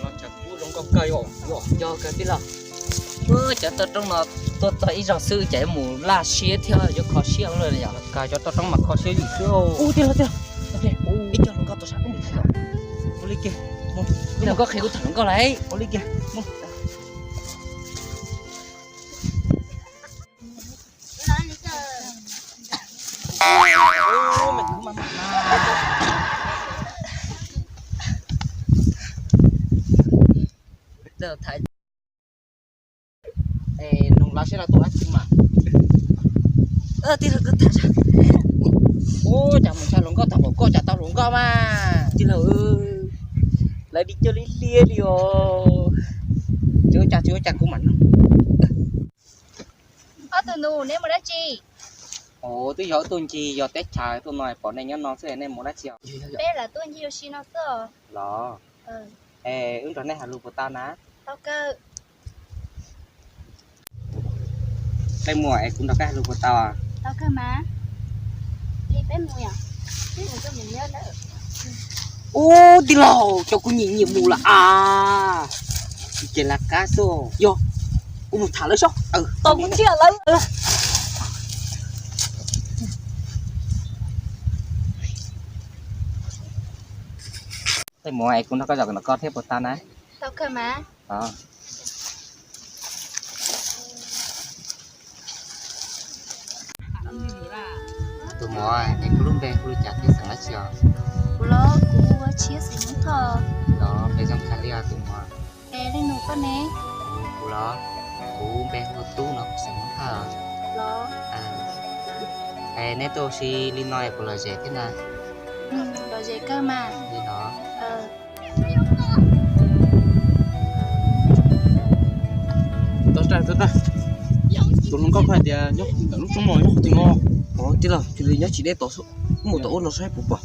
Los ntshav kub zoo nkauj kawg yom. Yog kawg tij laug. Cov toj roob no tuaj txog ib zaug xwb ces yuav mus laj siab thiab yuav kho siab lawm yom. Kawg cov toj roob mas kho siab yus xwb. Ub tij laug, tij laug, ib co hluas nkauj tuaj sab ub mus tham yom. Ua li kiag, mus, tij laug koj qhia kuv tham hluas nkauj lauj. Ua li kiag, mus. Nug lawv seb lawv tuaj dab tsi mas. Tij laug, ub, cas mus ntshav hluas nkauj tag npaum koj cas tau hluas nkauj mas. Tij laug, lawv di coj liab liab li os. Tsis ua cas, tsis ua cas, kuv mam nug. Ob tug nus, neb mus dab tsi? Ub, twb yog wb tuaj ncig yos teb chaws tuaj no pom nej nyob no xwb, nej mus dab tsi os? Peb lam tuaj ncig ua si no xwb os. Los, es wb nrog nej hais lus puas tau na? Tau kawg. Peb mus es kuv nrog koj hais lus puas tau? Tau kawg mas. Ub, tij laug, cov kuv nyiam nyiam mus lawm as. Ces lawv qab xwb, yog kuv mus tham lawv sob. Tau, kuv thiaj lawv. Peb mus es kuv nrog koj zov kom no koj thiab puas tau na? Tau kawg mas. Tus muam, es koj lub npe hu li cas thiab xeem dab tsi os? Kuv los kuv hu ua Tshiab xeem Hmoob Thoj. Los npe zoo kawg li os tus muam. Es leej nus koj ne? Kuv los, kuv npe hu ua Tub no, kuv xeem Hmoob Thoj. Los, es neb tuaj ua si li no es puas lom zem thiab na? Lom zem kawg mas. Li no. Tau tag, tau tag. Tus hluas nkauj koj hais tias nyob ntawm lub roob no nyob qhov twg no? Tij laug, cia li nyob tsis deb tod xwb, wb mus tom ub no saib puas pom.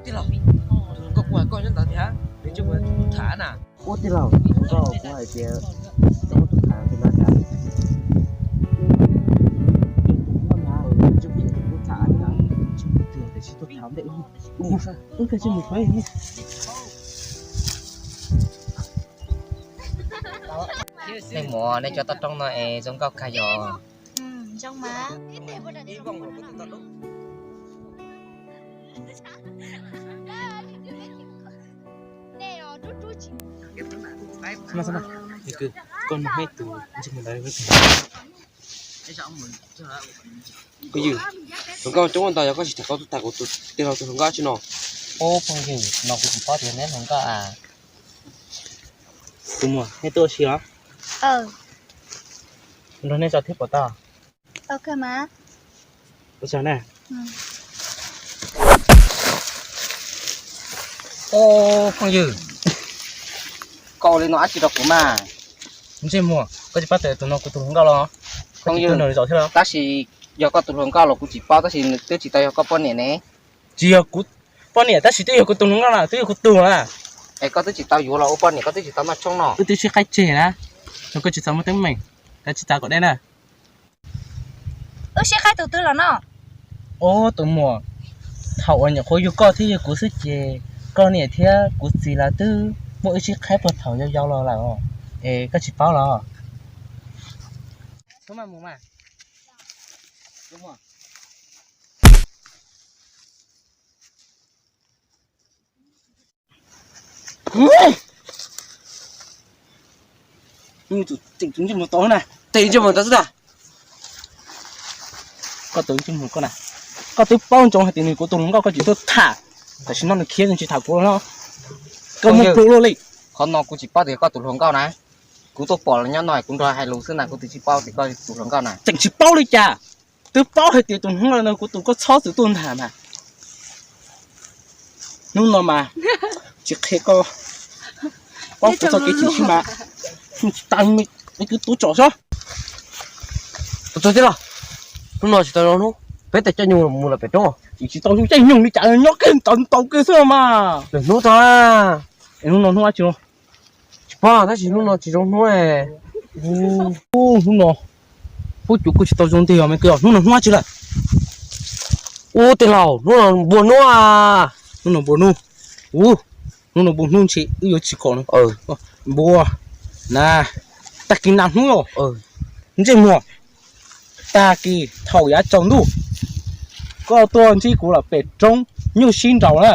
Tij laug, tus hluas nkauj kuv hais koj nyob ntawd thiab, nws tsis muaj tus tham na. Ub tij laug, tus hluas nkauj kuv hais tias tsis muaj tus tham li no thiab. Tus hluas nkauj na, tsis muaj tus tham thiab, tsis muaj tus tham ntej. Wb kawg tsis mus qhov. Nej mus nej cov toj roob no es zoo nkauj kawg yog. Zoo mas. Koj no hais tus ntsej muag ntawd. Phooj ywg, hluas nkauj coob ntau yog koj tsis tham koj tuaj tham kuv tus tij laug tus hluas nkauj tsi no? Ub phooj ywg, no kuv tsis paub tias neb hluas nkauj a. Tus muam, nej tuaj ua si os? Nrog nej zov thiab puas tau? Tau kawg mas. Ua tsaug na. Ub phooj ywg, koj ua li no dab tsi rau kuv mas? Ntsej muag, koj tsis paub tias tus no kuv tus hluas nkauj los? Phooj ywg, tab sis yog koj tus hluas nkauj los kuv tsis paub, tab sis nws twb tsis tau yog koj poj niam ne. Tsis yog kuv poj niam tab sis twb yog kuv tus hluas nkauj na, twb yog kuv tus na. Es koj twb tsis tau yuav los ua poj niam, koj twb tsis tau noj tshoob no. Wb twb sib qhaib tseg na, no koj tsis txhob muaj teeb meem, koj tsis txav kom deb na. Wb sib qhaib tus twg los no? Ub tus muam, thaum uas nyuam qhuav yug koj thiab yug kuv xwb ces koj niam thiab kuv txiv lawv twb muab wb sib qhaib puag thaum yau yau los lawm, es koj tsis paub los? Tus ntsej muag tod na, tes ntsej muag tod xwb na. Koj tus ntsej muag koj na, koj twb paub ntsoov hais tias nws kuv tus hluas nkauj koj tsis tuaj tham, tam sim no nws khiav nws tsis tham kuv no. Koj muaj plua luaj li. Qhov no kuv tsis paub tias koj tus hluas nkauj na, kuv tuaj pom los nyob no kuv nrog hais lus xwb na, kuv twb tsis paub tias koj tus hluas nkauj na. Tseem tsis paub li cas? Twb paub hais tias tus hluas nkauj no kuv tus koj txhob txwm tuaj ntag mas. Hnub no mas tsis qhia koj, paub kuv txoj kev chim siab mas. Tsis tas me kwv tub tsom sob. Tus txog tij laug, hnub no tsis tau zoo hnub, peb tes coj nyuag mus lawm pem roob. Tsis tau zoo caij nyoog li cas, nyob kiag ntawd ntaus kiag xwb mas. Lwm hnub tau. Es hnub no hnub dab tsi no? Tsis paub tab sis hnub no tsis zoo hnub. Hnub no, hnub cuv kuj tsis tau zoo ntiag me kwv, hnub no hnub dab tsi lawm? Ub tij laug, hnub no npuag hnub. Hnub no npuag hnub. Ub, Hnub no npus hnub ntshe wb yuav tsis kom no. Npua, na, tag kis nas hnub los. Ntsej muag, tag kis thaum yav tsaus ntuj koj tuaj ntsib kuv lawm pem roob nyuj sib nraus na.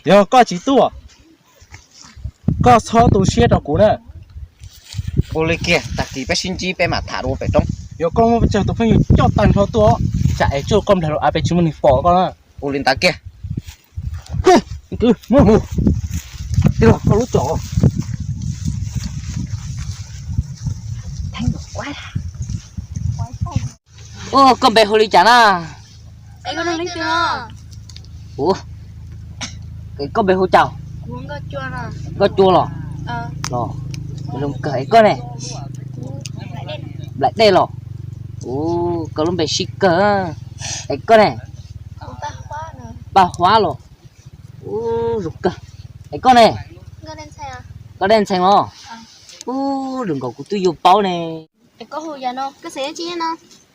Yog koj tsis tuaj, koj txhob tu siab rau kuv na. Ua li kiag, tag kis peb sib ntsib peb mam tham dua pem roob. Yog koj muaj pes tsawg tus phooj ywg coj tag nrho tuaj, tsam es tsuas koj nplag rau av pes tsis muaj neeg pom koj na. Ua li ntawd kiag. Koj lub tsom. Ua, koj npe hu li cas na? Ua, koj npe hu cas? Nkauj Cua los? Los, zoo kawg. Es koj ne? Nplaim Dej los? Ua, koj lub npe sib kawg. Es koj ne? Paj Huab los? Ua, zoo kawg. Es koj ne? Koj Dej Ntxhee los? Ua, zoo nkaus kuv twb yuav paub ne.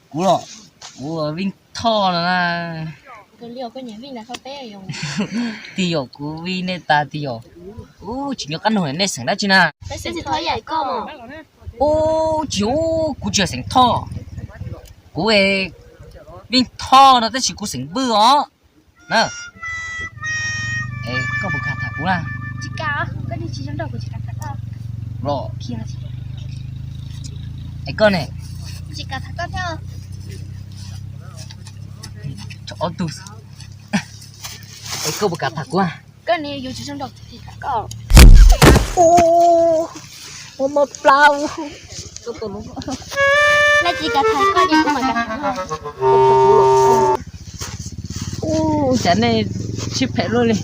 Kuv los, kuv Vij Thoj no na. Twj yog kuv Vij nej tas twj yog. Ua, tsis nco qab nug nej xeem dab tsi na? Ua, tsis, kuv tsis yog xeem Thoj. Kuv Vij Thoj no tab sis kuv xeem Vwj os. Na, es koj puas kam tham kuv na? Los, es koj ne? Tshuav ob tug. Es koj puas kam tham kuv? Ua, muaj mob plab. Ua, cas nej sib phem luaj li.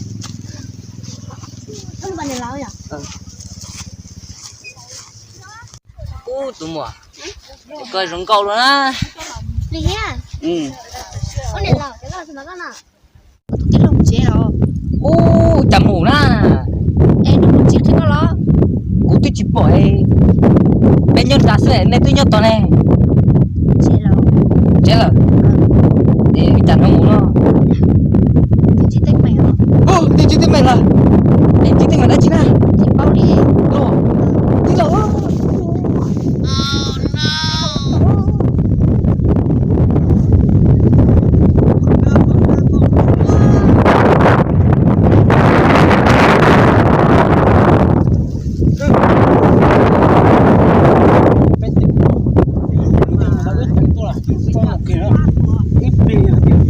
Ub, tus muam, koj zoo nkauj lawm na. Ub, cas mus na. Kuv twb tsis pom, peb nyob nrad xwb nej twb nyob tod ne. Tsev lawm. Es cas no mus no. Ub, twb tsis teeb meem lawm. Es tsis teeb meem dab tsi na. Tij laug.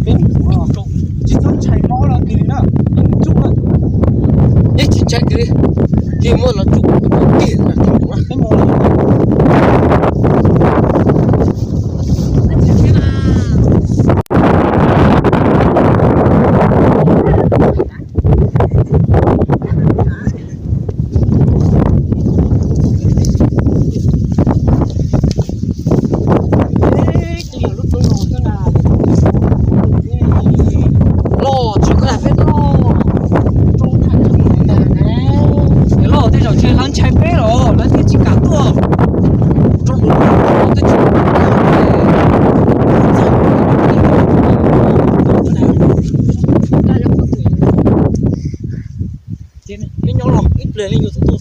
Peb tsis txhob ntshai mob no kiag li na, yeej tsuj na. Yeej tsis ntshai kiag li, yeej muab los tsuj kiag na. Los tsis koj peb los. Los tej zaum ntshe lawv ntshai peb los lawv thiaj tsis kam tuaj. Twb tsis nyob los ib pliag li yus tus tuaj xwb.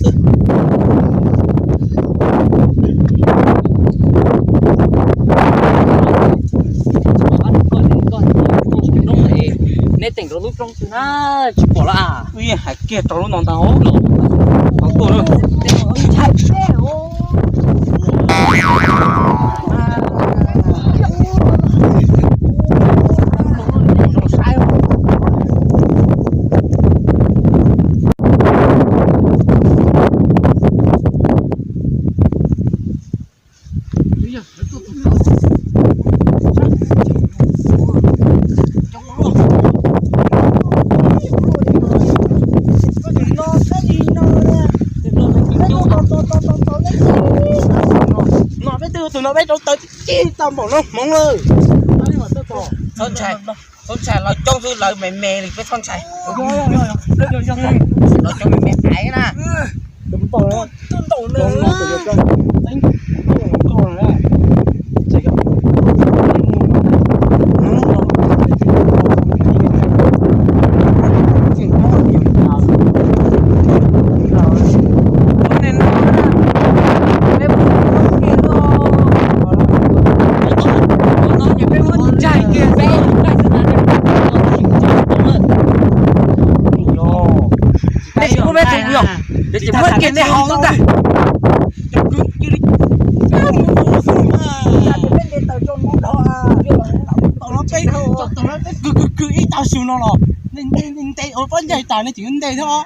Neb teem rau lub roob twg na, tsis pom lawm. Hais kiag rau lub no ntag. No peb twb tus no peb rauv taws cig tau npaum no hmoov lawm. Txhob ntshai, lawv coob xwb lawv me me li peb txhob ntshai. Lawv coob me me ais na. Peb tus yog, ces muab kiag nej haus ntag. Kwv kwv kwv ib tau su no los nte ua pob ncaig tas ne, tseem nte thiab.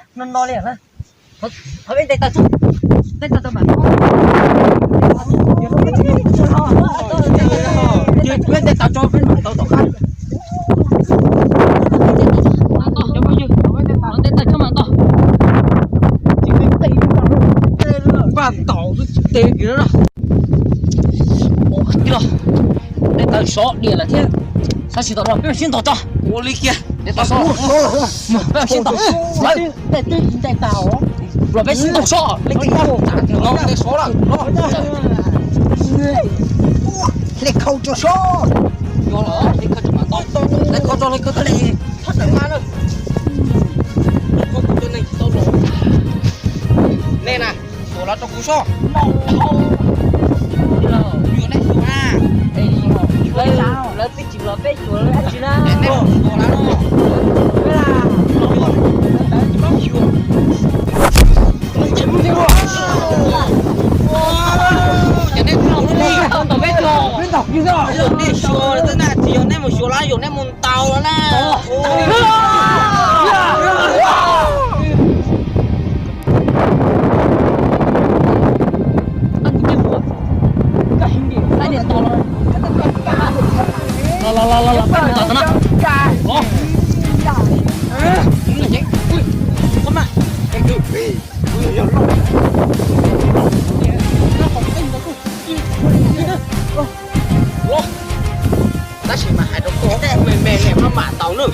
Peb nte tau tso peb mam tau tom qab. Paj ntaus xwb tsis nte kiag na. Ua qhov twg los nte tau sov diam lawm thiab. Sab tsis tau no peb mam sib ntaus tso. Ua li kiag nte tau sov. Peb mam sib ntaus. Los peb sib ntaus sov. No nte sov lawm. Hle khau tso sov. Hle khau tso mam tau. Hle khau tso, hle khau tso li. Thab tawm ma na. Koj kuv cov neeg tsis tau los. Nej na, xyuas los rau kuv soj. Yuav nej xyuas na. Lawv twb tsis los peb xyuas dab tsi na. Nej xyuas lawv no. Ces nej xyuas li. Nej xyuas na, tsis yog nej mus xyuas los yog nej mus ntaus los na. Los los los los los, peb mus tom no. Los. Los. Tab sis mas hais rau koj me me ne, maj mam tau na.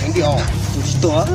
Heev tiag, tus tsis tuag.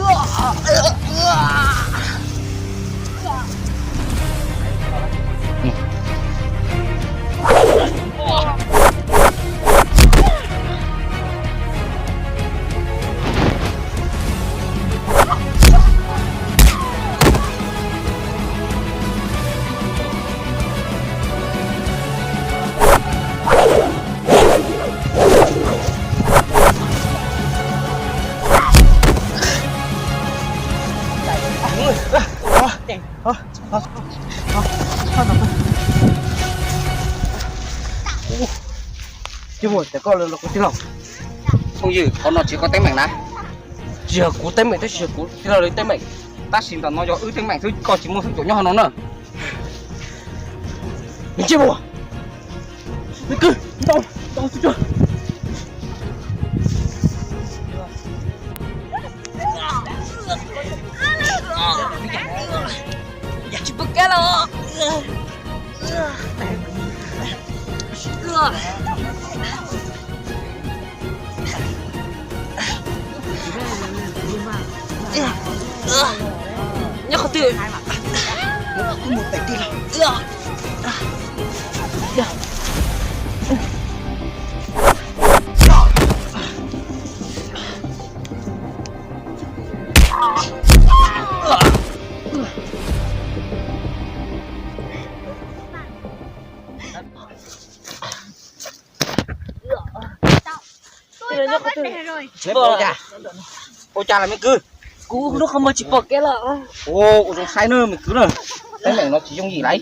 Ces koj los kuv tij laug. Phooj ywg, qhov no tsis yog koj teeb meem na. Tsis yog kuv teeb meem, tab sis yog kuv tij laug li teeb meem. Tab sis ntawm no yog wb teeb meem xwb, koj tsis muaj xeeb txuam nyob hauv no na. Nws ntsej muag, nws kwv ntau ntau xwb tsuag. Tsis pom kev lawm. Nyob qhov twg? Ua cas los me kwv? Kuv lub qhov muag tsis pom kev lawm. Ua zoo saib na me kwv na, teeb meem no tsis yooj yim lauj.